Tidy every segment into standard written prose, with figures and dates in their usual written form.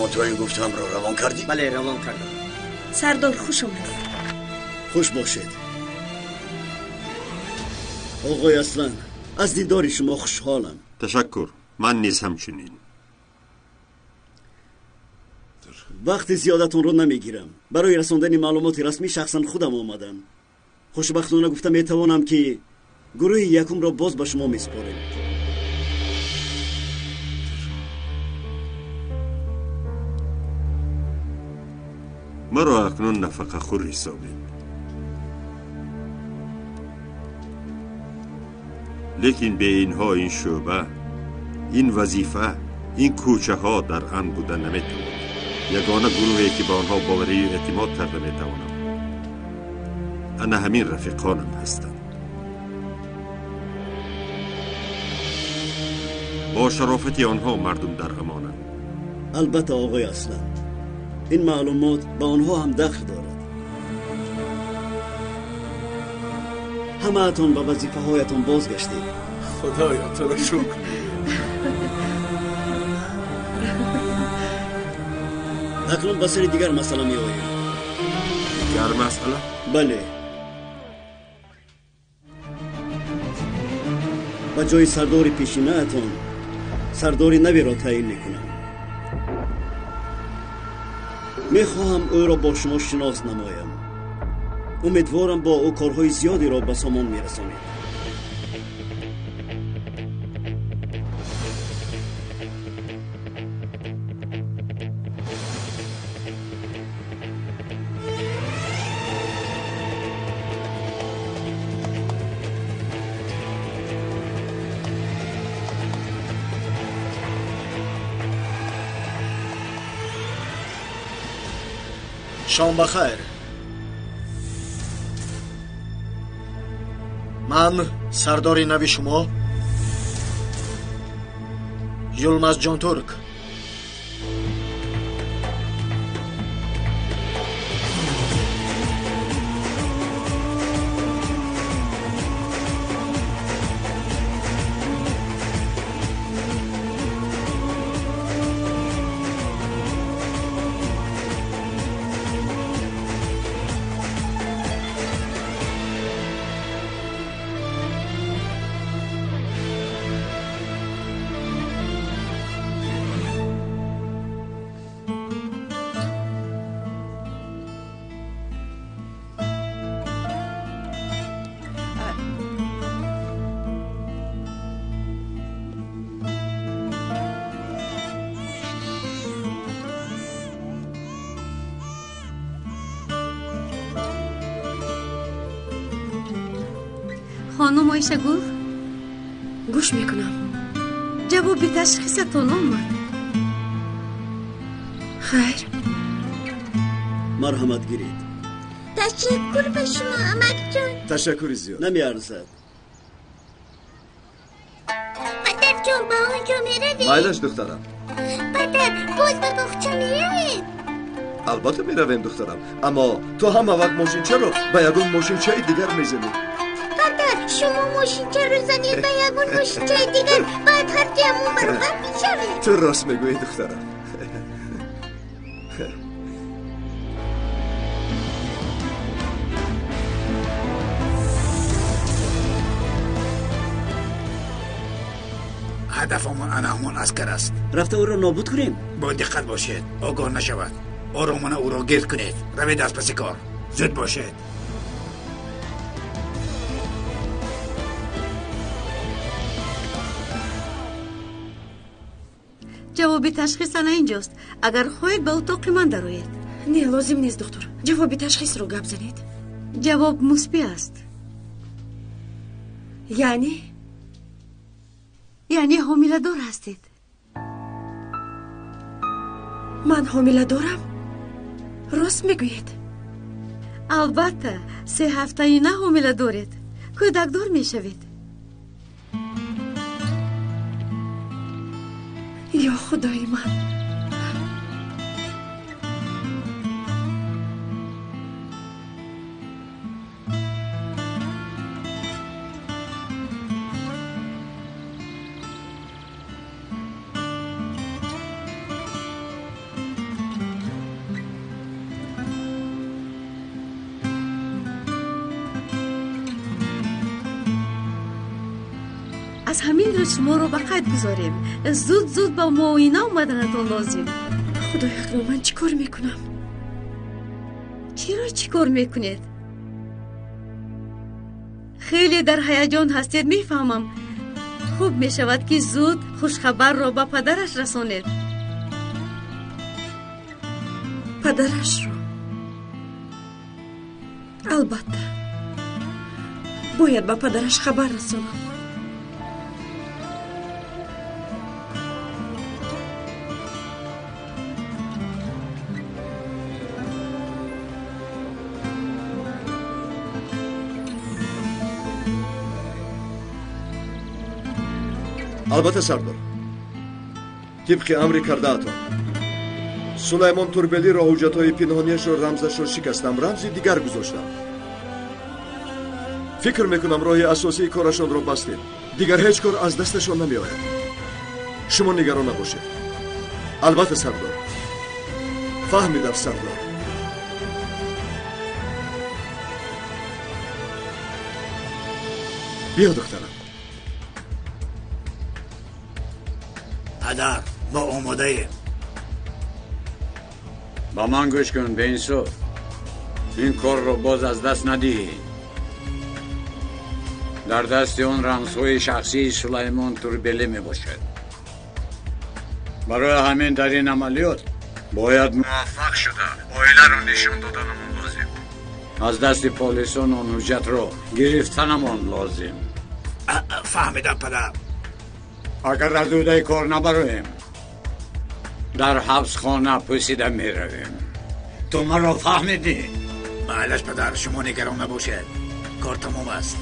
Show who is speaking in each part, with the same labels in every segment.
Speaker 1: Маълумотҳои гуфтамро равон кардӣ?
Speaker 2: Бале, равон кардам.
Speaker 3: Сардор, хуш омадед.
Speaker 4: Хуш бошед. Оғои Аслан, аз дидори шумо хушҳолам.
Speaker 5: Ташаккур, ман низ ҳамчунин.
Speaker 4: Вақти зиёдатонро намегирам. Барои расондани маълумоти расмӣ шахсан худам омадам. Хушбахтона гуфта метавонам, ки гурӯҳи якумро боз ба шумо месупорем.
Speaker 5: Маро акнун нафақахӯр ҳисобед. Лекин бе инҳо ин шӯъба, ин вазифа, ин кӯчаҳо дар амн буда наметавонад. Ягона гурӯҳе ки ба онҳо боварию эътимод карда метавонам, ана ҳамин рафиқонам ҳастанд. Бо шарофати онҳо мардум дар амонанд.
Speaker 4: Албатта, оғои Аслан, ин маълумот ба онҳо ҳам дахл дорад. Ҳамаатон ба вазифаҳоятон бозгаштед.
Speaker 6: Худоё, туро шукр.
Speaker 4: Акнун ба сари дигар масъала меоем.
Speaker 5: Дигар масъала?
Speaker 4: Бале. Ба ҷои сардори пешинаатон сардори наверо таъин мекунам. Мехоҳам ӯро бо шумо шинос намоям. Умедворам бо ӯ корҳои зиёдеро ба сомон мерасонед.
Speaker 7: Шом бахайр. Ман сардори нави шумо Юлмаз Ҷонтурк.
Speaker 3: Хонум Оишагул,
Speaker 8: гӯш мекунам.
Speaker 3: Ҷавоби ташхисатон омад.
Speaker 8: Хайр.
Speaker 4: Марҳамат, гиред.
Speaker 9: Ташаккур ба шумо, амакҷон.
Speaker 6: Ташаккури зиёд.
Speaker 4: Намеарзад.
Speaker 9: Падарҷон, ба он ҷо меравем?
Speaker 6: Майлаш, духтарам.
Speaker 9: Падар, боз ба боғча меоем?
Speaker 6: Албатта меравем, духтарам, аммо ту ҳама вақт мошинчаро ба ягон мошинчаи дигар мезанӣ.
Speaker 9: Падар, шумо мошинчаро занед ба ягон мошинчаи дигар, баъд ҳардуямон баробар мешавем.
Speaker 6: Ту рост мегӯӣ, духтарам.
Speaker 1: Ҳадафамон ана ҳамон аскар аст.
Speaker 4: Рафта ӯро нобуд кунем?
Speaker 1: Бо диққат бошед, огоҳ нашавад. Оромона ӯро гирд кунед. Равед аз паси кор. Зуд бошед.
Speaker 3: Ҷавоби ташхис ана инҷост. Агар хоҳед, ба утоқи ман дароед.
Speaker 8: Не, лозим нест, духтур. Ҷавоби ташхисро гап занед.
Speaker 3: Ҷавоб мусбӣ аст.
Speaker 8: Яъне?
Speaker 3: Яъне ҳомиладор ҳастед.
Speaker 8: Ман ҳомиладорам? Рост мегӯед?
Speaker 3: Албатта, 3 ҳафтаина ҳомила доред. Кӯдакдор мешавед.
Speaker 8: Ё худои ман!
Speaker 3: Аз ҳамин рӯз шуморо ба қайд гузорем. Зуд зуд ба муоина омаданатон лозим.
Speaker 8: Худои акнун ман чӣ кор мекунам?
Speaker 3: Чиро чӣ кор мекунед? Хеле дар ҳаяҷон ҳастед, мефаҳмам. Хуб мешавад ки зуд хушхабарро ба падараш расонед.
Speaker 8: Падарашро? Албатта, бояд ба падараш хабар расонам.
Speaker 6: Албатта, сардор, тибқи амри кардаатон Сулаймон Турбелиро ҳуҷҷатҳои пинҳонияшро рамзашро шикастам, рамзи дигар гузоштам. Фикр мекунам роҳи асосии корашонро бастем. Дигар ҳеҷ кор аз дасташон намеояд. Шумо нигарон набошед. Албатта, сардор. Фаҳмидам, сардор. Биё, духтарам.
Speaker 1: Падар, мо омодаем.
Speaker 2: Ба ман гӯш кун, беинсоф. Ин корро боз аз даст надиҳӣ. Дар дасти он рамзҳои шахсии Сулаймон Турбелӣ мебошад. Барои ҳамин дар ин амалиёт бояд муваффақ шуда оиларо нишон доданамон лозим. Аз дасти полисон он ҳуҷҷатро гирифтанамон лозим.
Speaker 1: Фаҳмидам, падар.
Speaker 2: Агар аз ӯҳдаи кор набароем, дар ҳабсхона пӯсида меравем. Ту маро фаҳмидӣ?
Speaker 1: Майлаш, падар, шумо нигарон набошед. Кор тамом аст.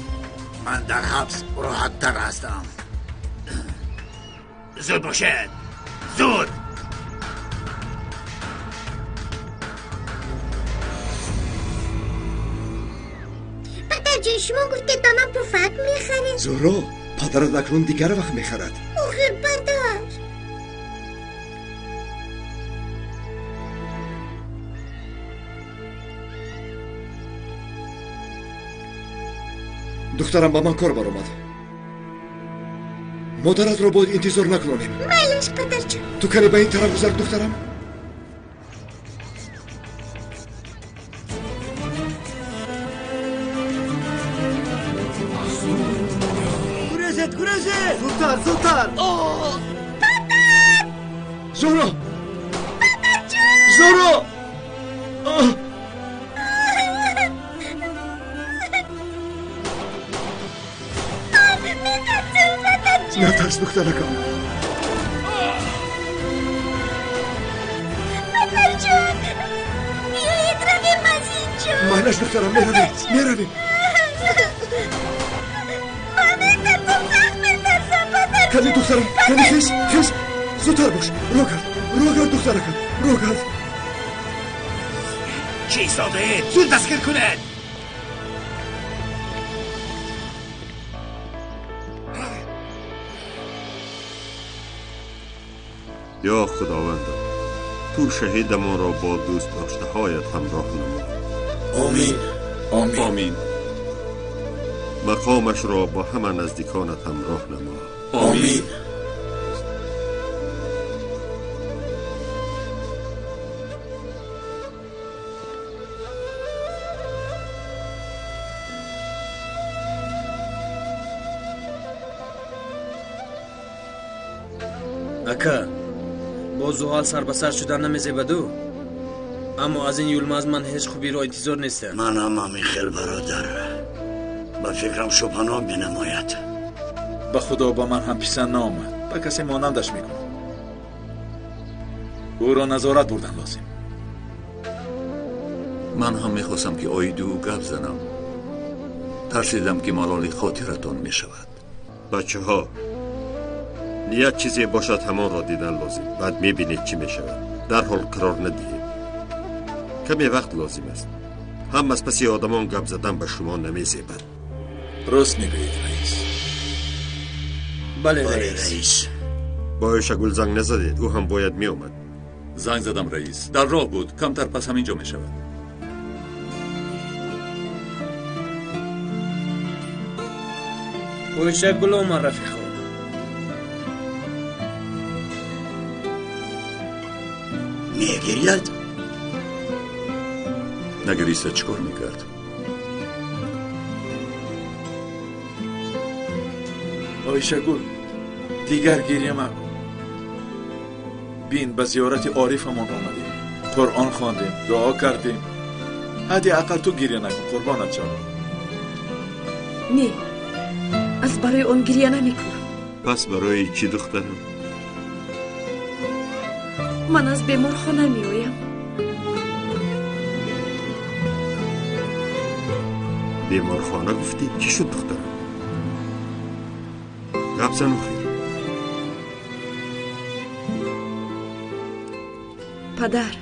Speaker 1: Ман дар ҳабс роҳаттар ҳастам. Зуд бошед, зуд!
Speaker 9: Падарҷон, шумо гуфтед ба ман пуфак мехаред.
Speaker 6: Зуҳро, падарат акнун дигар вақт мехарад.
Speaker 9: Охир, падар.
Speaker 6: Духтарам, ба ман кор баромад. Модаратро бояд интизор накунонем.
Speaker 9: Майлаш, падарҷон.
Speaker 6: Ту кане ба ин тараф гузар, духтарам.
Speaker 4: Гурезед, гурезед! Зудтар, зудтар!
Speaker 9: Падар!
Speaker 6: Зуҳро!
Speaker 9: Падарҷон!
Speaker 6: Зуҳро! Натарс, духтаракам.
Speaker 9: Падарҷон, биёед равем аз инҷо.
Speaker 6: Майлаш, духтарам, меравем, меравем.
Speaker 9: Ман метарсам, сахт метарсам, падарҷон.
Speaker 6: Кани, духтарам, кани, хез, хез, зудтар бош. Роҳ кард, роҳ кард, духтаракам, роҳ кард.
Speaker 1: Чӣ истодаед? Зуд дастгир кунед!
Speaker 5: Ё Худовандо, ту шаҳидамонро бо дӯст доштаҳоят ҳамроҳ намо.
Speaker 1: Омин.
Speaker 10: Омин. Омин.
Speaker 5: Мақомашро бо ҳама наздиконат ҳамроҳ намо.
Speaker 1: Омин.
Speaker 11: Ака, боз зуҳал сар ба сар шудан намезебаду, аммо аз ин Юлмаз ман ҳеҷ хубиро интизор нестам.
Speaker 12: Ман ҳам ҳамин хел, бародар. Ба фикрам шубҳанок менамояд.
Speaker 10: Ба худо, ба ман ҳам писанд наомад. Ба касе монандаш мекунам. Ӯро назорат бурдан лозим.
Speaker 13: Ман ҳам мехостам ки оиди ӯ гап занам. Тарсидам ки малоли хотиратон мешавад.
Speaker 5: Бачаҳо, ният чизе бошад, ҳамонро дидан лозим. Баъд мебинед чӣ мешавад. Дарҳол қарор надиҳед. Каме вақт лозим аст. Ҳам аз паси одамон гап задан ба шумо намезебад.
Speaker 10: Рост мегӯед, раис.
Speaker 11: Бале, раис.
Speaker 5: Ба Оишагул занг назадед, ӯ ҳам бояд меомад.
Speaker 13: Занг задам, раис. Дар роҳ буд, камтар пас ҳамин ҷо мешавад.
Speaker 11: Оишагул омад, рафиқо.
Speaker 12: Мегиряд?
Speaker 13: Нагириста чӣ кор мекард?
Speaker 10: Оишагул, дигар гирья макун. Бин, ба зиёрати Орифамон омадем, Қуръон хондем, дуо кардем. Ҳадди ақал ту гирья накун, қурбонат шавам.
Speaker 8: Не, аз барои он гирья намекунам.
Speaker 5: Пас барои чӣ, духтарам?
Speaker 8: Ман аз беморхона меоям.
Speaker 5: Беморхона гуфтӣ? Чӣ шуд, духтарам? Гап зан охир.
Speaker 8: Падар,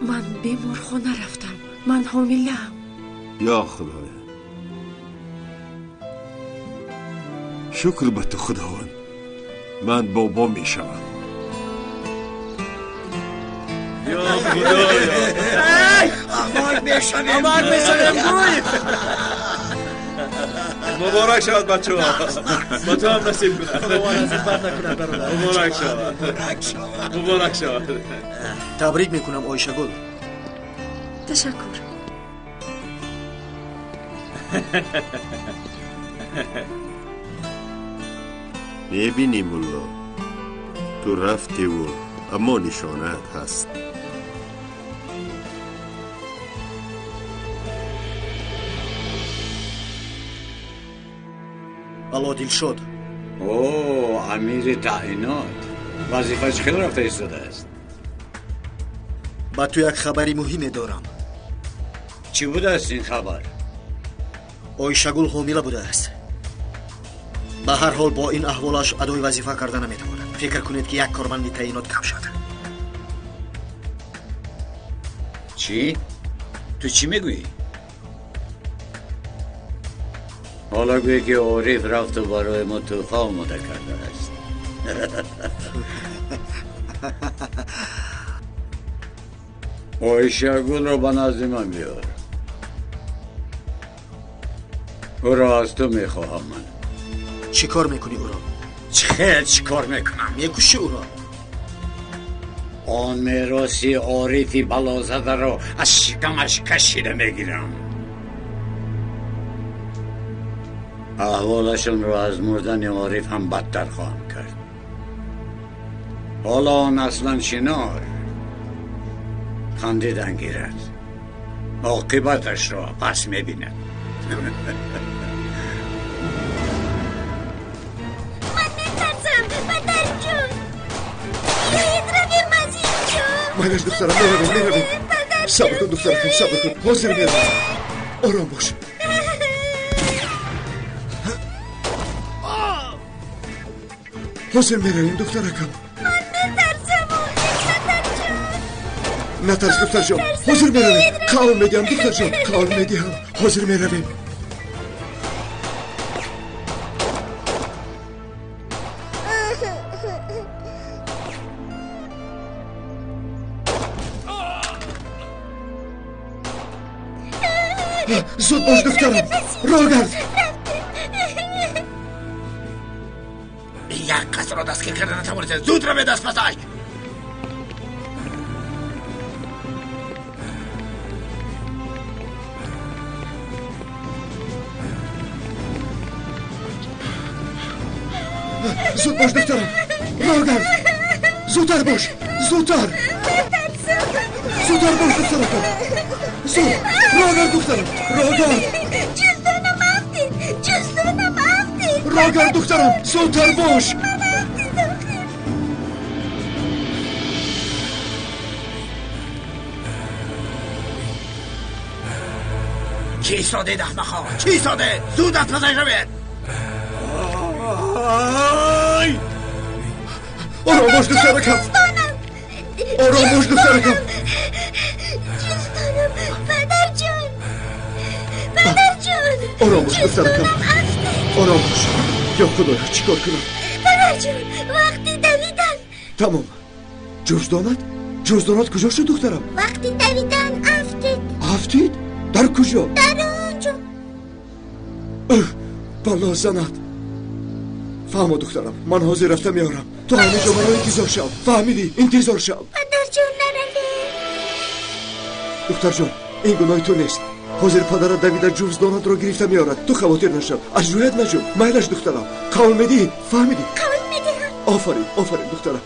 Speaker 8: ман беморхона рафтам. Ман ҳомилаам.
Speaker 5: Ё Худоя, шукр ба ту Худованд, ман бобо мешавам.
Speaker 10: Ё Худоя,
Speaker 1: амак мешавем,
Speaker 11: амак мешавем. Гӯй
Speaker 10: муборак шавад, бачаҳо, ба ту ҳам насиб кунад.
Speaker 11: Худованд аз ин бад накунад, бародар.
Speaker 10: Муборак шавад, муборак шавад.
Speaker 7: Табрик мекунам, Оишагул.
Speaker 8: Ташаккур.
Speaker 5: Мебинӣ, мулло, ту рафтиву аммо нишонаат ҳаст.
Speaker 7: Алло, Дилшод.
Speaker 2: О, амири таъинот, вазифаш хеле рафта истодааст.
Speaker 7: Ба ту як хабари муҳиме дорам.
Speaker 2: Чӣ будааст ин хабар?
Speaker 7: Оишагул ҳомила будааст. Ба ҳар ҳол бо ин аҳволаш адои вазифа карда наметавонад. Фикр кунед, ки як корманди таъинот кам шуд.
Speaker 2: Чӣ? Ту чӣ мегӯӣ? Ҳоло гӯе, ки Ориф рафту барои мо тӯҳфа омода кардааст. Оишагулро ба назди ман биёр. Ӯро аз ту мехоҳам ман.
Speaker 7: Чӣ кор мекунӣ ӯро?
Speaker 2: Хел чӣ кор мекунам?
Speaker 7: Мекушӣ ӯро?
Speaker 2: Он мероси Орифи балозадаро аз шикамаш кашида мегирам. Аҳволашонро аз мурдани Ориф ҳам бадтар хоҳам кард. Ҳоло он аслан шинор хандидан гирад, оқибаташро пас мебинад.
Speaker 9: Ман метарсам, падарҷон. Биёед равем аз инҷо.
Speaker 6: Майнаш, духтарам, меравем, меравем. Сабр кун, духтаракам, сабр кун, ҳозир меравем. Ором бош. Ҳозир меравем, духтаракам.
Speaker 9: Ман метарсам, падарҷон.
Speaker 6: Натарс, духтарҷон, ҳозир меравем. Қавл медиҳам, духтарҷон, қавл медиҳам, ҳозир меравем. Зуд бош, духтарам, роҳ гард.
Speaker 1: Як касро дастгир карда натавонистед, зуд равед аз пасаш.
Speaker 6: Зуд бош, духтарам, роҳ гард. Зудтар бош, зудтар, зудтар бош, духтаракам, зуд роҳ гард, духтарам, роҳ гард.
Speaker 9: Ҷуздонам афтид, ҷуздонам афтид.
Speaker 6: Роҳ гард, духтарам, зудтар бош.
Speaker 1: Чӣ истодед, аҳмақҳо? Чӣ истодед? Зуд аз пасаш равед.
Speaker 6: Ором бош, духтаракам, ором бош, духтаракам.
Speaker 9: Ҷуздонам, падарҷон, падарҷон.
Speaker 6: Ором бош, духтаракам, ором бош. Ё Худоё, чӣ кор кунам?
Speaker 9: Падарҷон, вақти давидан.
Speaker 6: Тамом. Ҷуздонат? Ҷуздонат куҷо шуд, духтарам?
Speaker 9: Вақти давидан афтид.
Speaker 6: Афтид? Дар куҷо?
Speaker 9: Дар он ҷо.
Speaker 6: Бало занад. Фаҳмо, духтарам, ман ҳозир рафта меорам. Ту ҳаминҷо маро интизор шав. Фаҳмидӣ? Интизор шав.
Speaker 9: Падарҷон, наравед.
Speaker 6: Духтарҷон, ин гуноҳи ту нест. Ҳозир падарат давида ҷувздонатро гирифта меорад. Ту хавотир нашав. Аз рӯят наҷӯ. Майлаш, духтарам. Қавл медиҳӣ? Фаҳмидӣ?
Speaker 9: Қавл медиҳам.
Speaker 6: Офарин, офарин, духтарам.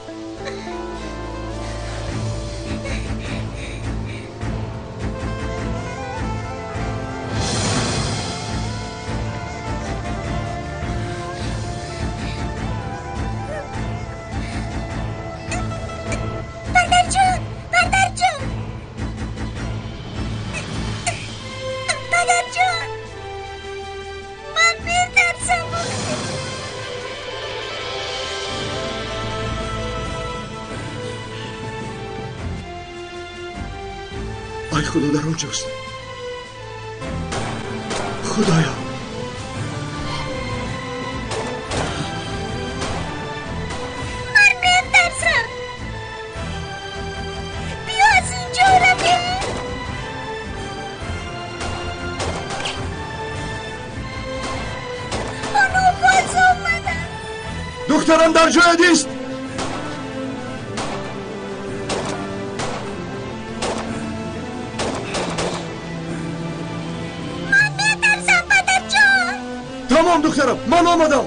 Speaker 6: Худо дар он ҷост. Худоё,
Speaker 9: ман метарсам. Биё аз инҷо равем. Онҳо боз омаданд.
Speaker 6: Духтарам дар ҷоят ист. Тамом, духтарам, ман омадам.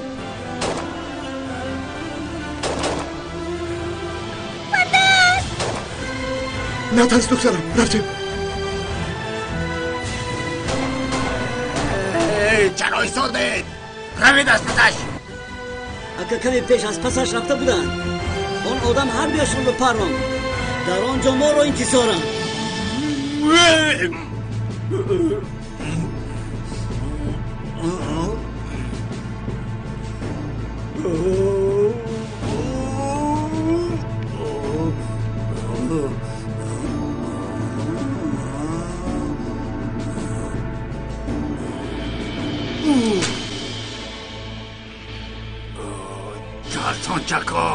Speaker 9: Падар!
Speaker 6: Натарс, духтарам, рафтем.
Speaker 1: Чаро истодед? Равед аз пасаш.
Speaker 4: Ака, каме пеш аз пасаш рафта буданд. Он одам ҳардуяшонро парронд. Дар он ҷо моро интизоранд.
Speaker 1: Чарсончако,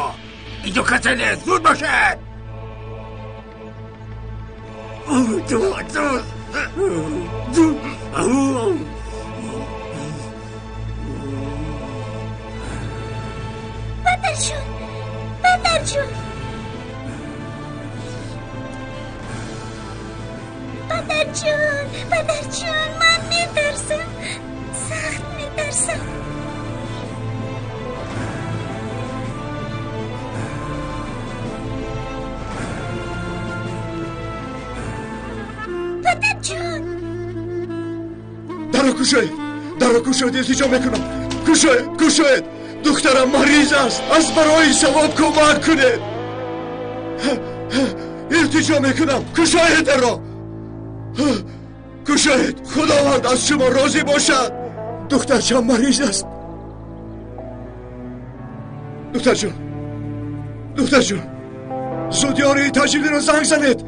Speaker 1: инҷо касе нест, зуд бошед. Зуд, зуд, зуд.
Speaker 9: Падарҷон, падарҷон, падарҷон, падарҷон, ман метарсам, сахт метарсам. Падарҷон,
Speaker 6: дарро кушоед, дарро кушоед, илтиҷо мекунам. Кушоед, кушоед. Духтарам мариз аст. Аз барои савоб кӯмак кунед. Илтиҷо мекунам. Кушоед дарро. Кушоед. Худованд аз шумо розӣ бошад. Духтарчам мариз аст. Духтарҷон, духтарҷон, зуд ёрии таҷилиро занг занед.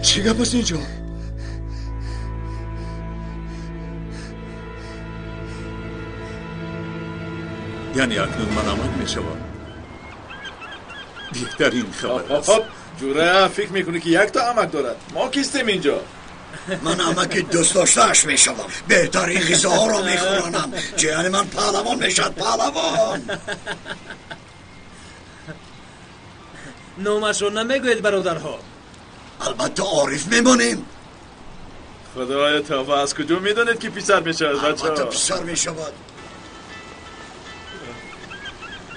Speaker 6: Чӣ гап аст инҷо?
Speaker 13: Яъне акнун ман амал мешавам. Беҳтарин хабар аст.
Speaker 10: Хоп, ҷура, фикр мекунӣ ки якто амак дорад? Мо кистем инҷо?
Speaker 12: Ман амаки дӯстдоштааш мешавам. Беҳтарин ғизоҳоро мехӯронам. Ҷияни ман паҳлавон мешавад, паҳлавон.
Speaker 11: Номашро намегӯед, бародарҳо?
Speaker 12: Албатта, Ориф мемонем.
Speaker 10: Худоё, тавба, аз куҷо медонед ки писар мешавад, бачаҳо?
Speaker 12: Албатта писар мешавад.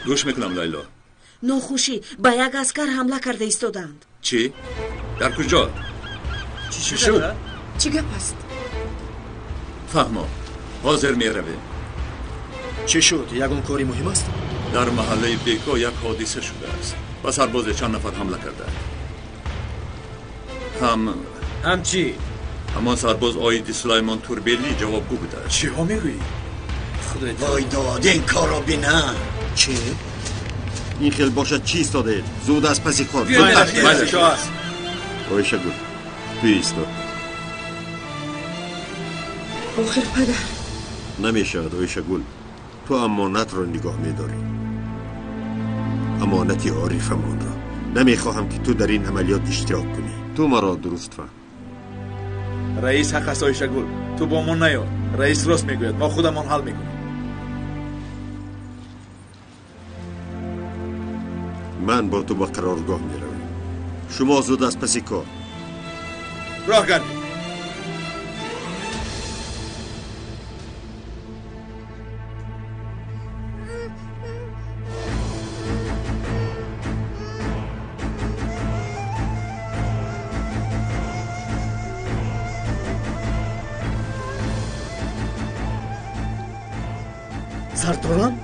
Speaker 13: Гӯш мекунам, Лайло.
Speaker 14: Нохушӣ, ба як аскар ҳамла карда истодаанд.
Speaker 13: Чӣ? Дар куҷо?
Speaker 11: Чӣ шуд?
Speaker 8: Чӣ гап аст?
Speaker 13: Фаҳмо, ҳозир меравем.
Speaker 7: Чӣ шуд? Ягон кори муҳим аст?
Speaker 13: Дар маҳаллаи Беко як ҳодиса шудааст. Ба сарбозе чанд нафар ҳамла кардаанд. Ҳам
Speaker 11: чӣ?
Speaker 13: Ҳамон сарбоз оиди Сулаймон Турбелӣ ҷавобгӯ будааст.
Speaker 10: Чиҳо мегӯӣ?
Speaker 12: Вой дод, ин корро бина.
Speaker 7: Чӣ?
Speaker 5: Ин хел бошад, чӣ истодаед? Зуд аз паси кор. Оишагул, ту исто.
Speaker 8: Охир, падар.
Speaker 5: Намешавад, Оишагул. Ту амонатро нигоҳ медорӣ. Амонати Орифамонро. Намехоҳам ки ту дар ин амалиёт иштирок кунӣ. Ту маро дуруст фаҳм.
Speaker 10: Раис ҳақ аст, Оишагул. Ту бо мо наё. Раис рост мегӯяд, мо худамон ҳал мекунем.
Speaker 5: Ман бо ту ба қароргоҳ меравем. Шумо зуд аз паси кор.
Speaker 10: Роҳ гардед.
Speaker 4: Сардорам?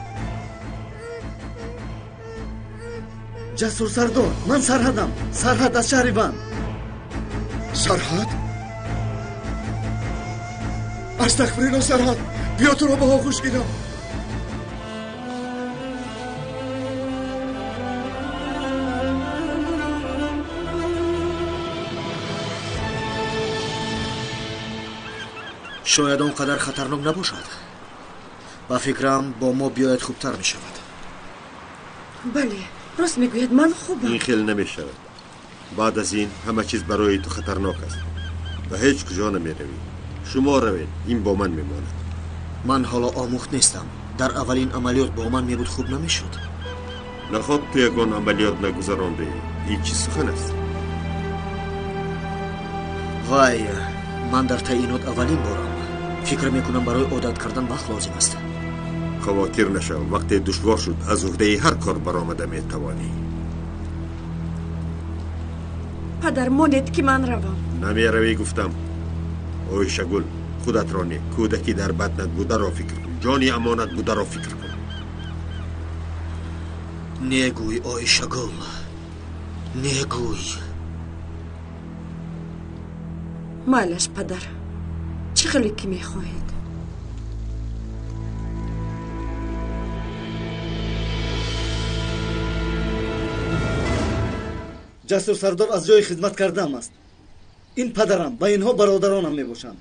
Speaker 4: Ҷасур сардор, ман Сарҳадам. Сарҳад аз шаҳри Ван.
Speaker 6: Сарҳад? Астағфирулло, Сарҳад, биё туро ба оғӯш гирам.
Speaker 7: Шояд он қадар хатарнок набошад. Ба фикрам бо мо биёяд хубтар мешавад.
Speaker 8: Бале, рост мегӯяд, ман хубам.
Speaker 5: Ин хел намешавад. Баъд аз ин ҳама чиз барои ту хатарнок аст. Ба ҳеҷ куҷо намеравӣ. Шумо равед, ин бо ман мемонад.
Speaker 7: Ман ҳоло омӯхт нестам. Дар аввалин амалиёт бо ман мебуд хуб намешуд.
Speaker 5: Наход ту ягон амалиёт нагузарондаӣ. Ин чӣ сухан аст?
Speaker 7: Вай, ман дар таъинот аввалин борам. Фикр мекунам барои одат кардан вақт лозим аст.
Speaker 5: Хавотир нашав, вақте душвор шуд аз уҳдаи ҳар кор баромада метавонӣ.
Speaker 8: Падар, монед ки ман равам.
Speaker 5: Намеравӣ гуфтам. Оишагул, худатро не, кӯдаки дар батнат бударо фикр кун, ҷони амонат бударо фикр кун.
Speaker 7: Негӯй, Оишагул, негӯй.
Speaker 8: Майлаш, падар, чӣ хеле ки мехоҳед.
Speaker 4: Ҷасур сардор аз ҷои хидмат кардаам аст. Ин падарам ва инҳо бародаронам мебошанд.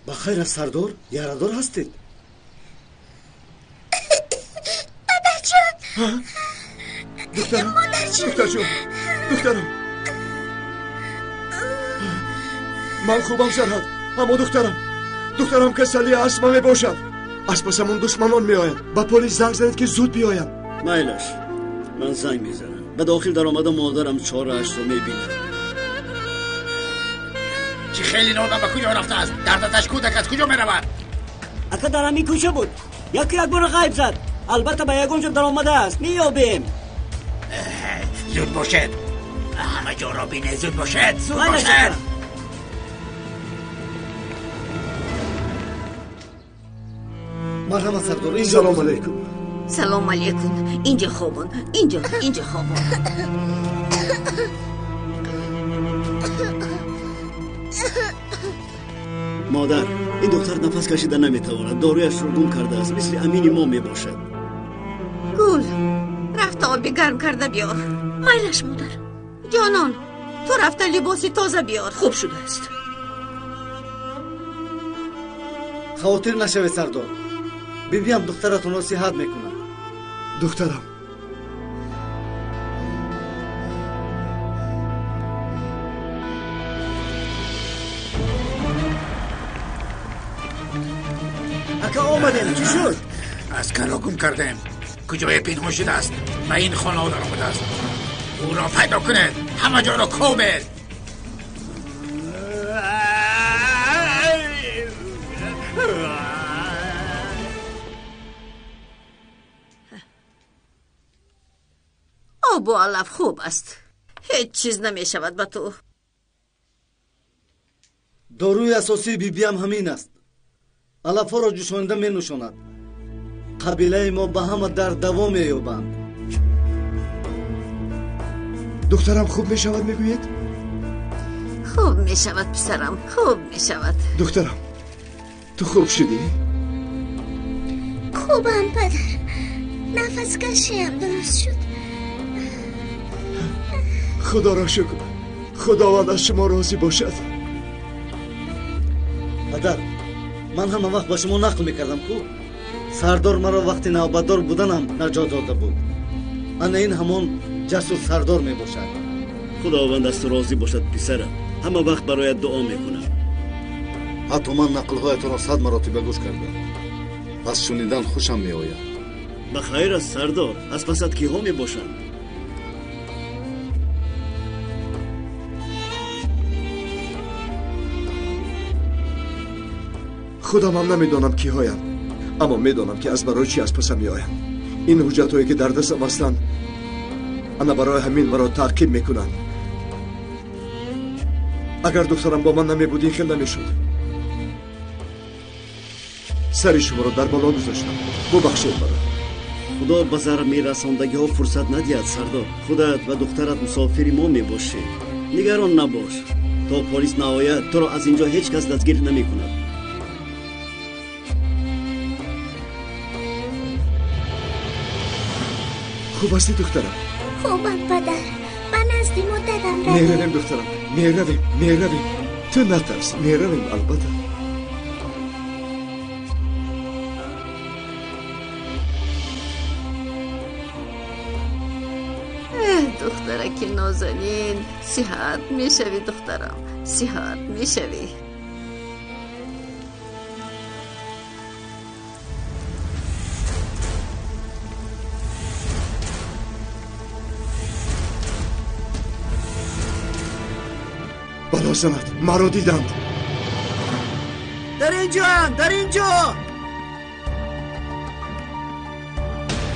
Speaker 4: Ба хайр аз сардор, ярадор ҳастед?
Speaker 9: Падарҷон!
Speaker 6: Духтарам!
Speaker 9: Модарҷон!
Speaker 6: Духтарҷон! Духтарам! Ман хубам, Сарҳад, аммо духтарам касали астма мебошад. Аз пасамон душманон меоянд. Ба полис занг занед ки зуд биёянд.
Speaker 4: Майлаш, ман занг мезанам. Ба дохил даромада модарам чораашро мебинад.
Speaker 1: Чӣ хеле нодам ба куҷо рафтааст? Дардаташ кӯдак аз куҷо меравад?
Speaker 15: Ака дар ҳамин кӯча буд. Яку як бора ғайб зад. Албатта ба ягон ҷо даромадааст. Меёбем.
Speaker 1: Зуд бошед. Ҳама ҷоро бинед. Зуд бошед. Зуд бошед.
Speaker 4: Марҳамат сардор, инҷо.
Speaker 6: Салом алейкум.
Speaker 14: Салом алейкум. Инҷо хобон. Инҷо хобон.
Speaker 4: Модар, ин духтар нафас кашида наметавонад. Доруяшро гум кардааст. Мисли амини мо мебошад.
Speaker 3: Гул, рафта оби гарм карда биёр.
Speaker 14: Майлаш, модар.
Speaker 3: Ҷонон, ту рафта либоси тоза биёр.
Speaker 14: Хуб шудааст.
Speaker 4: Хавотир нашавед, сардор. Бибиам духтаратонро сиҳат мекунад.
Speaker 6: Духтарам,
Speaker 4: ака омадем. Чӣ шуд?
Speaker 1: Аскарро гум кардем. Куҷое пинҳон шудааст? Ба ин хона даромадааст. Ӯро пайдо кунед. Ҳама ҷоро кобед.
Speaker 14: Обу алаф хуб аст. Ҳеҷ чиз намешавад ба ту.
Speaker 4: Доруи асосии бибиам ҳамин аст. Алафҳоро ҷӯшонида менӯшонад. Қабилаи мо ба ҳама дард даво меёбанд.
Speaker 6: Духтарам хуб мешавад, мегӯед?
Speaker 14: Хуб мешавад, писарам, хуб мешавад.
Speaker 6: Духтарам, ту хуб шудӣ?
Speaker 9: Хубам, падар. Нафаскашиам дуруст шуд.
Speaker 6: Худоро шукр. Худованд аз шумо розӣ бошад.
Speaker 4: Падар, ман ҳама вақт ба шумо нақл мекардам ку сардор маро вақти навбатдор буданам наҷот дода буд. Ана ин ҳамон ҷасур сардор мебошад. Худованд аз ту розӣ бошад, писарам. Ҳама вақт бароят дуо мекунам.
Speaker 16: Ҳатто ман нақлҳоятонро 100 маротиба гӯш кардам. Пас шунидан хушам меояд.
Speaker 4: Ба хайр аст, сардор. Аз пасат киҳо мебошанд?
Speaker 6: Худам ҳам намедонам киҳоянд, аммо медонам ки аз барои чӣ аз пасам меоянд. Ин ҳуҷҷатҳое ки дар дастам ҳастанд, ана барои ҳамин маро таъқиб мекунанд. Агар духтарам бо ман намебуд, ин хел намешуд. Сари шуморо дар бало гузоштам. Бубахшед маро.
Speaker 4: Худо ба зарар мерасондагиҳо фурсат надиҳад, сардор. Худат ва духтарат мусофири мо мебошед. Нигарон набош. То полис наояд, туро аз инҷо ҳеҷ кас дастгир намекунад.
Speaker 6: Хуб ҳастӣ, духтарам?
Speaker 9: Хубам, падар. Ба назди модарам равем.
Speaker 6: Меравем, духтарам, меравем, меравем. Ту натарс, меравем, албатта.
Speaker 3: Духтараки нозанин, сиҳат мешавӣ, духтарам, сиҳат мешавӣ.
Speaker 6: Бало занад, маро диданд.
Speaker 15: Дар инҷоанд, дар инҷо.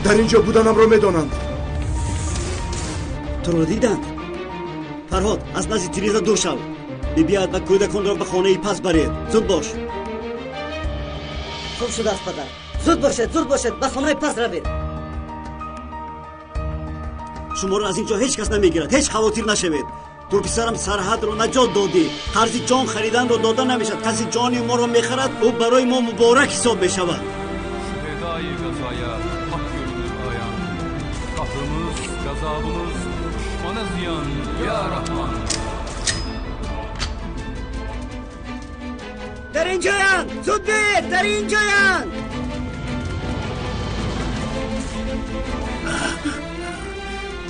Speaker 6: Дар инҷо буданамро медонанд.
Speaker 4: Туро диданд? Фарҳод, аз назди тиреза дур шав. Бибият ва кӯдаконро ба хонаи пас баред. Зуд бош.
Speaker 15: Хуб шудааст, падар. Зуд бошед, зуд бошед, ба хонаи пас равед.
Speaker 4: Шуморо аз инҷо ҳеҷ кас намегирад. Ҳеҷ хавотир нашавед. Ту писарам сарҳадро наҷот додӣ. Қарзи ҷон хариданро дода намешавад. Касе ҷони моро мехарад, ӯ барои мо муборак ҳисоб мешавад.
Speaker 15: Дар инҷоянд! Зуд биед! Дар инҷоянд!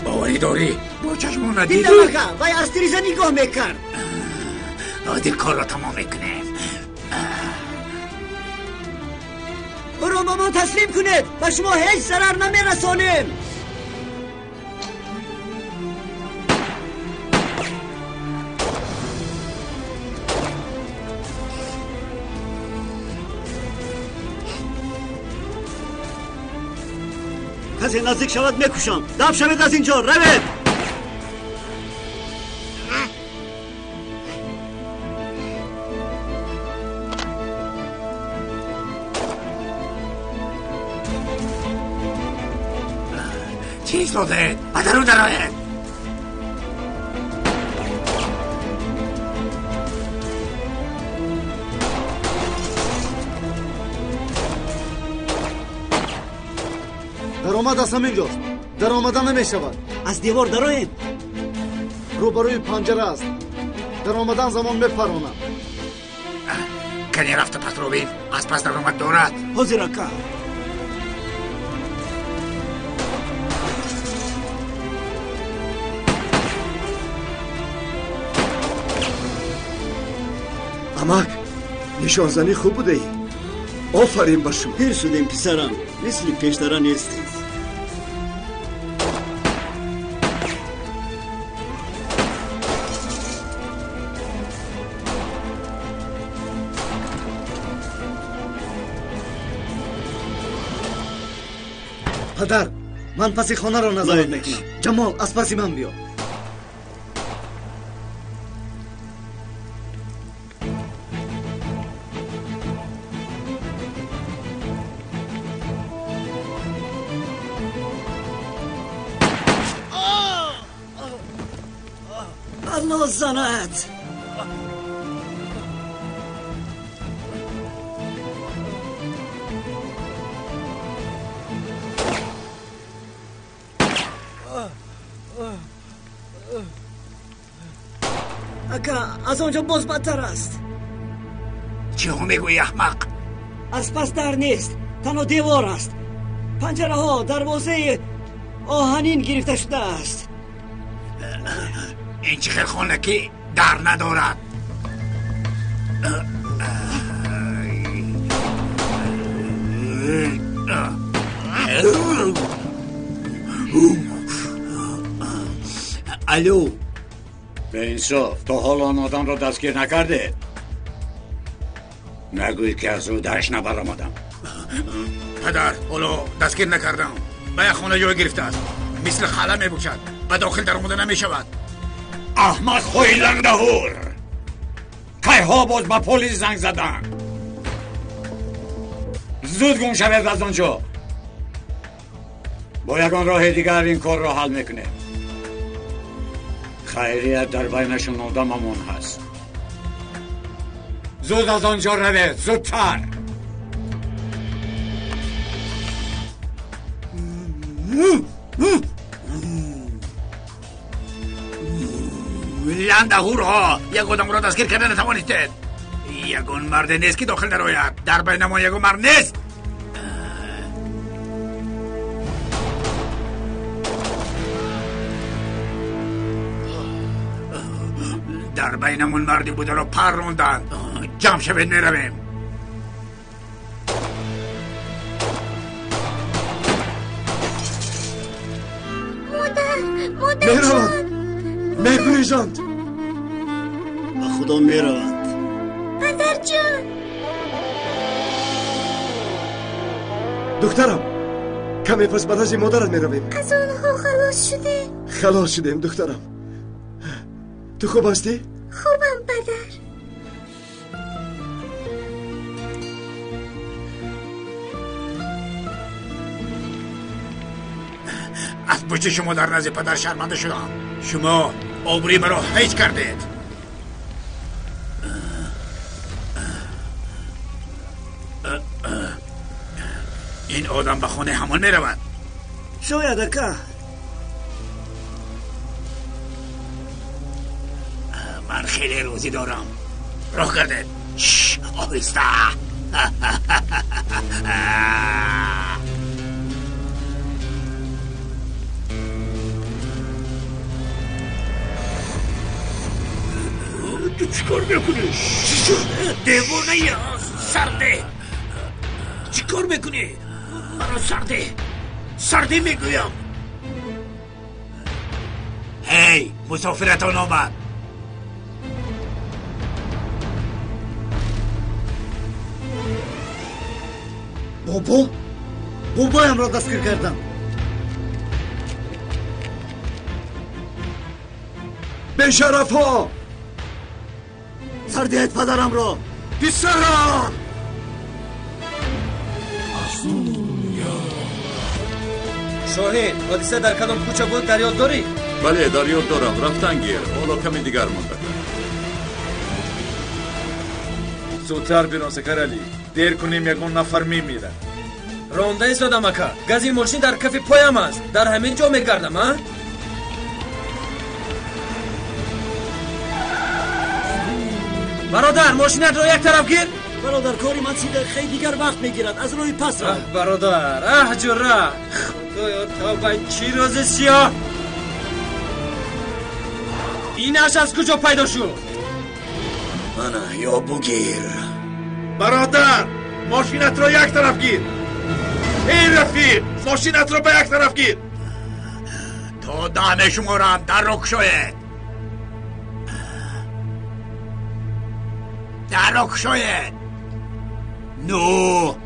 Speaker 1: Боварӣ дорӣ? Бо чашмон надидӣ?
Speaker 15: Дидам, ака, вай аз тиреза нигоҳ мекард.
Speaker 1: Ҳозир корро тамом мекунем.
Speaker 15: Ӯро ба мо таслим кунед, ба шумо ҳеҷ зарар намерасонем.
Speaker 4: Касе наздик шавад, мекушам. Даб шавед аз инҷо, равед.
Speaker 1: Чӣ истодаед? Ба дарун дароед.
Speaker 16: Даромад аз ҳамин ҷост. Даромада намешавад.
Speaker 4: Аз девор дароем.
Speaker 16: Рӯбарӯи панҷара аст. Даромадан замон мепаронад.
Speaker 1: Кане рафта пасро бин. Аз пас даромад дорад.
Speaker 4: Ҳозир, ака.
Speaker 6: Амак, нишонзанӣ хуб будаӣ. Офарин ба шумо.
Speaker 4: Пир шудем, писарам, мисли пештара нестем.
Speaker 7: Падар, ман паси хонаро назорат мекунам. Ҷамол, аз паси ман биё.
Speaker 15: Алло занад! Ака, аз он ҷо боз бадтар аст.
Speaker 1: Чиҳо мегӯӣ, аҳмақ?
Speaker 15: Аз пас дар нест, танҳо девор аст. Панҷараҳо, дарвозаи оҳанин гирифта шудааст.
Speaker 1: Ин чӣ хел хона ки дар надорад? Алло.
Speaker 2: Беинсоф, то ҳол он одамро дастгир накардед? Нагӯед, ки аз ӯ набаромадам.
Speaker 1: Падар, ҳоло дастгир накардам. Ба як хона ҷой гирифтааст. Мисли хала мебошад. Ба дохил даромада намешавад.
Speaker 2: Аҳмақҳои ландаҳур! Кайҳо боз ба полис занг заданд. Зуд гум шавед аз он ҷо. Бо ягон роҳи дигар ин корро ҳал мекунем. Хайрият дар байнашон одамамон ҳаст. Зуд аз он ҷо равед, зудтар.
Speaker 1: Ландаҳурҳо як одамро дастгир карда натавонистед. Ягон марде нест, ки дохил дарояд. Дар байнамон ягон мард нест. Дар байнамон марде бударо пар ронданд. Ҷамъ шавед, меравем.
Speaker 9: Модар, модар.
Speaker 6: Мераванд, мегурезанд.
Speaker 4: Ба Худо мераванд.
Speaker 9: Падарҷон.
Speaker 6: Духтарам, каме пас ба назди модарат меравем.
Speaker 9: Аз онҳо халос шудем.
Speaker 6: Халос шудем, духтарам. Ту хуб ҳастӣ?
Speaker 9: Хубам, падар.
Speaker 1: Аз пушти шумо дар назди падар шарманда шудам. Шумо обрӯи маро ҳеҷ кардед. Ин одам ба хонаи ҳамон меравад.
Speaker 15: Шояд, ака.
Speaker 1: Ман хеле рӯзӣ дорам. Роҳ кардед. Оҳиста. Ту чӣ кор мекунӣ? Девонаи сарде. Чӣ кор мекунӣ? Маро сарде. Сарде мегӯям. Ҳей, мусофиратон омад.
Speaker 4: Бобо? Бобоямро дастгир кардам.
Speaker 6: Бешарафҳо!
Speaker 4: Сардиҳед падарамро.
Speaker 6: Писарам!
Speaker 11: Шоҳин, ҳодиса дар кадом кӯча буд, дар ёд дорӣ?
Speaker 13: Бале, дар ёд дорам. Рафтан гир. Ҳоло каме дигар монда.
Speaker 10: Зудтар бирон, Сакаралӣ. Дер кунем, ягон нафар мемирад.
Speaker 11: Ронда истодам, ака. Гази мошин дар кафи поям аст. Дар ҳамин ҷо мегардам, а? Бародар, мошинатро як тараф гир.
Speaker 15: Бародар, кори ман 30 дақиқаи дигар вақт мегирад. Аз роҳи пас рав.
Speaker 11: Бародар, аҳ ҷура. Худоё, тавба, чӣ рӯзи сиёҳ! Инаш аз куҷо пайдо шуд?
Speaker 12: Ана, ё бугир.
Speaker 10: Бародар, мошинатро як тараф гир. Эй рафиқ, мошинатро ба як тараф гир.
Speaker 1: То 10 мешуморам, дарро кушоед. Дарро кушоед. 9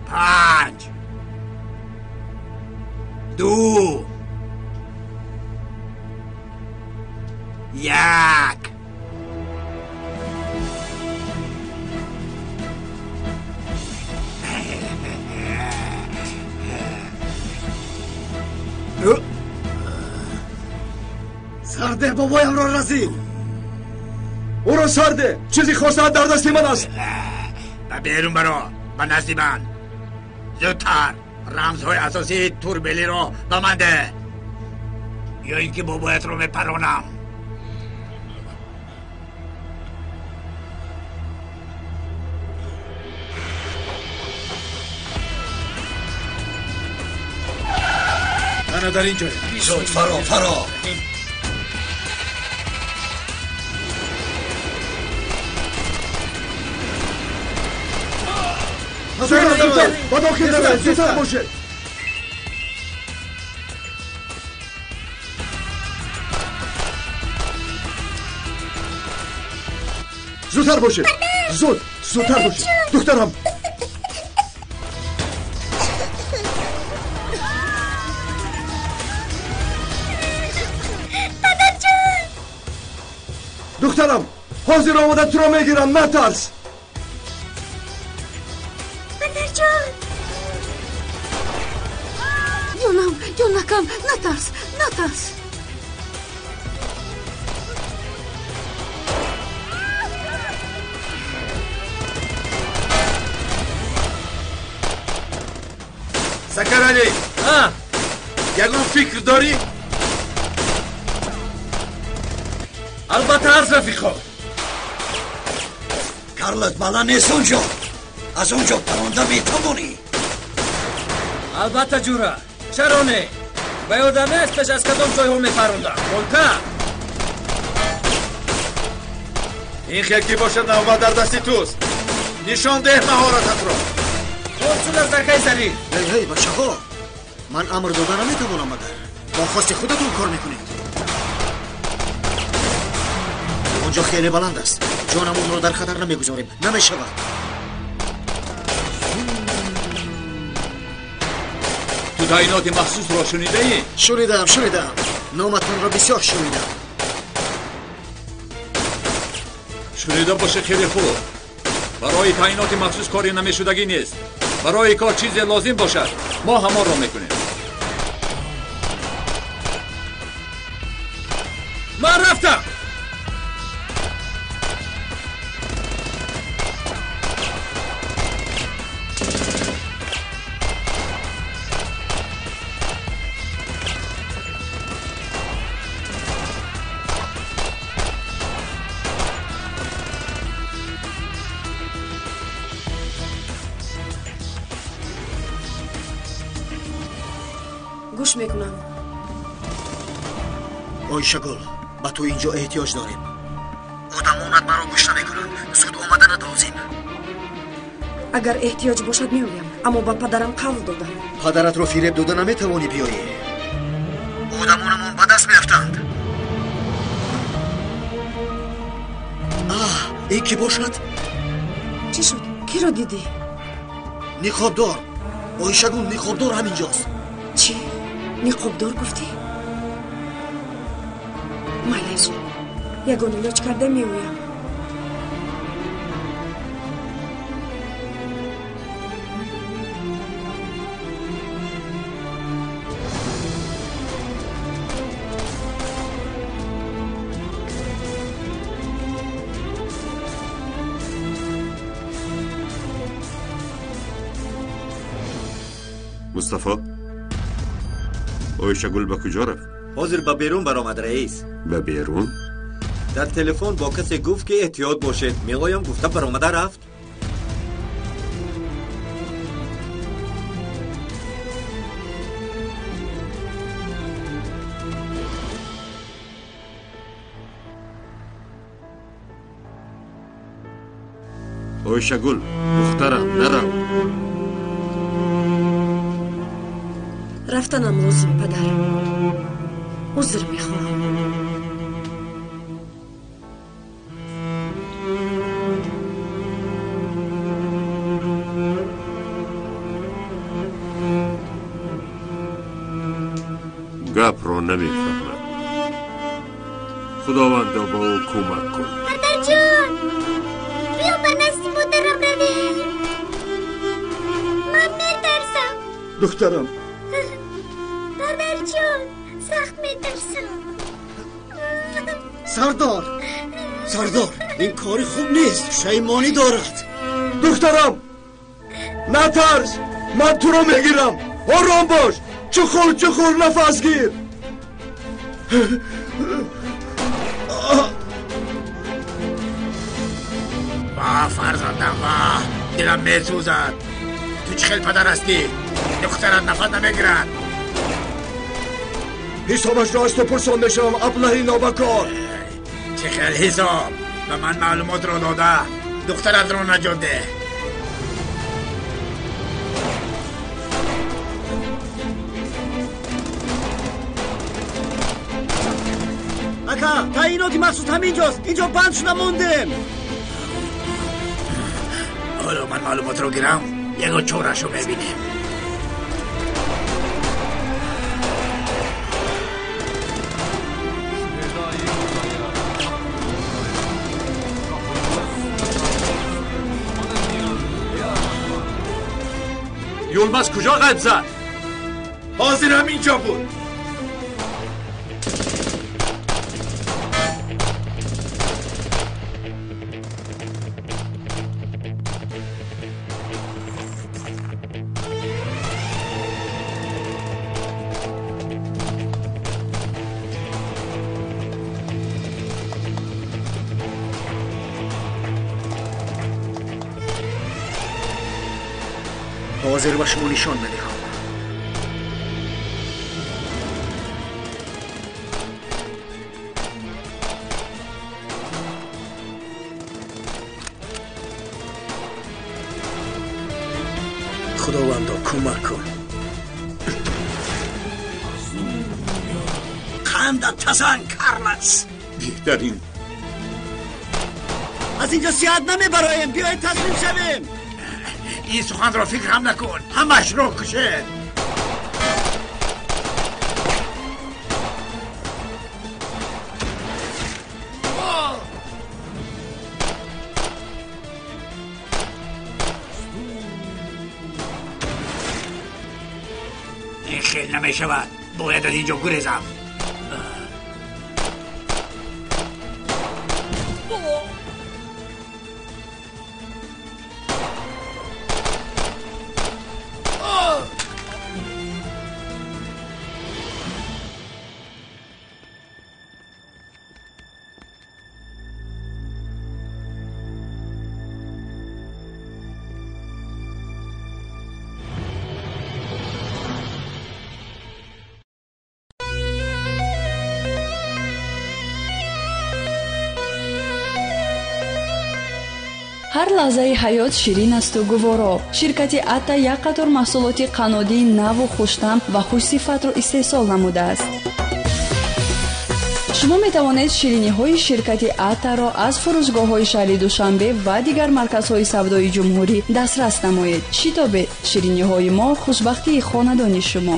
Speaker 1: 5 2 1.
Speaker 4: Сарде, бобоямро разид.
Speaker 6: Ӯро сарде. Чизи хостаат дар дасти ман аст.
Speaker 1: Ба берун баро, ба назди ман. Зудтар рамзҳои асосии турбелиро ба ман деҳ, ё ин ки бобоятро мепаронам.
Speaker 10: Ана дар ин ҷоя.
Speaker 12: Зуд, фаро, фаро.
Speaker 6: Зудтар, ба дохил дароед, зудтар бошед. Зудтар бошед, зуд, зудтар бошед, духтарам. Духтарам, ҳозир омада туро мегирам, натарс.
Speaker 9: Падарҷон.
Speaker 3: Ҷонам, ҷонакам, натарс, натарс.
Speaker 10: Сакаралӣ, ягон фикр дорӣ? Албатта ҳаст, рафиқо.
Speaker 12: Карлот баланд нест онҷо. Аз он ҷо паронда метавонӣ.
Speaker 11: Албатта, ҷура. Чаро не? Ба ёдам нест, пеш аз кадом ҷойҳо мепарондам. Болта.
Speaker 10: Ин хел ки бошад, навбат дар дасти туст. Нишон деҳ маҳорататро.
Speaker 11: Хоб шуд аз даркаи зарин.
Speaker 7: Ҳей, ҳей, бачаҳо, ман амр дода наметавонам, магар бо хости худатон кор мекунед. Он ҷо хеле баланд аст. Ҷонамонро дар хатар намегузорем. Намешавад.
Speaker 13: Ту таъиноти махсусро шунидаӣ?
Speaker 7: Шунидам, шунидам. Номатонро бисёр шунидам.
Speaker 13: Шунида боше, хеле хуб. Барои таъиноти махсус кори намешудагӣ нест. Барои кор чизе лозим бошад, мо ҳамонро мекунем.
Speaker 11: Ман рафтам.
Speaker 8: Гӯш мекунам.
Speaker 7: Ойшагул, ба ту инҷо эҳтиёҷ дорем. Одамонат маро гӯш намекунанд. Зуд омаданат лозим.
Speaker 8: Агар эҳтиёҷ бошад, меоям, аммо ба падарам қавл додам.
Speaker 7: Падаратро фиреб дода наметавонӣ биёӣ. Одамонамон ба даст меафтанд. Аҳ, ин кӣ бошад?
Speaker 8: Чӣ шуд? Киро дидӣ?
Speaker 7: Ниқобдор. Ойшагул, ниқобдор ҳаминҷост.
Speaker 8: Чӣ? Ниқобдор гуфтӣ? Майлаш, ягон илоҷ карда меоям.
Speaker 5: Мустафо, Ойшагул ба куҷо рафт?
Speaker 17: Ҳозир ба берун баромад, раис.
Speaker 5: Ба берун?
Speaker 17: Дар телефон бо касе гуфт, ки эҳтиёт бошед, меоям гуфта баромада рафт.
Speaker 5: Ойшагул, духтарам, нарав.
Speaker 8: Рафтанам лозим, падар. Узр мехоҳам.
Speaker 5: Гапро намефаҳмад. Худовандо, ба ӯ кӯмак кун.
Speaker 9: Падарҷон, биё ба назди модарам равем. Ман метарсам.
Speaker 6: Духтарам.
Speaker 9: Падарҷон, сахт метарсам.
Speaker 4: Сардор, сардор, ин кори хуб нест, шаймонӣ дорад.
Speaker 6: Духтарам, натарс, ман туро мегирам. Ором бош, чуқур чуқур нафас гир.
Speaker 1: Ва, фарзандам, ва, дилам месӯзад. Ту чӣ хел падар ҳастӣ? Духтарат нафас намегирад.
Speaker 6: Ҳисобашро аз ту пурсон мешавам, аблаҳи нобакор.
Speaker 1: Чӣ хел ҳисоб? Ба ман маълумотро дода, духтаратро наҷот деҳ.
Speaker 4: Ака, таъиноти махсус ҳаминҷост. Инҷо банд шуда мондем.
Speaker 1: Ҳоло ман маълумотро гирам, ягон чорашо мебинем.
Speaker 13: Юлмаз куҷо ғайб зад?
Speaker 10: Ҳозир ҳаминҷо буд.
Speaker 7: ҳозир ба шумо нишон медиҳам.
Speaker 12: Худовандо, кӯмак кун. Қанда тазан Карлас.
Speaker 13: Беҳтарин.
Speaker 4: Аз инҷо сиҳат намебароем. Биёед таслим шавем.
Speaker 1: Ин суханро фикр ҳам накун. Ҳамашро кушед. Ин хел намешавад. Бояд аз инҷо гурезам.
Speaker 18: Ҳар лаҳзаи ҳаёт ширин асту гуворо. Ширкати Ата як қатор маҳсулоти қаннодии наву хуштам ва хушсифатро истеҳсол намудааст. Шумо метавонед шириниҳои ширкати Атаро аз фурӯшгоҳҳои шаҳри Душанбе ва дигар марказҳои савдои ҷумҳурӣ дастрас намоед. Шитобед, шириниҳои мо хушбахтии хонадони шумо.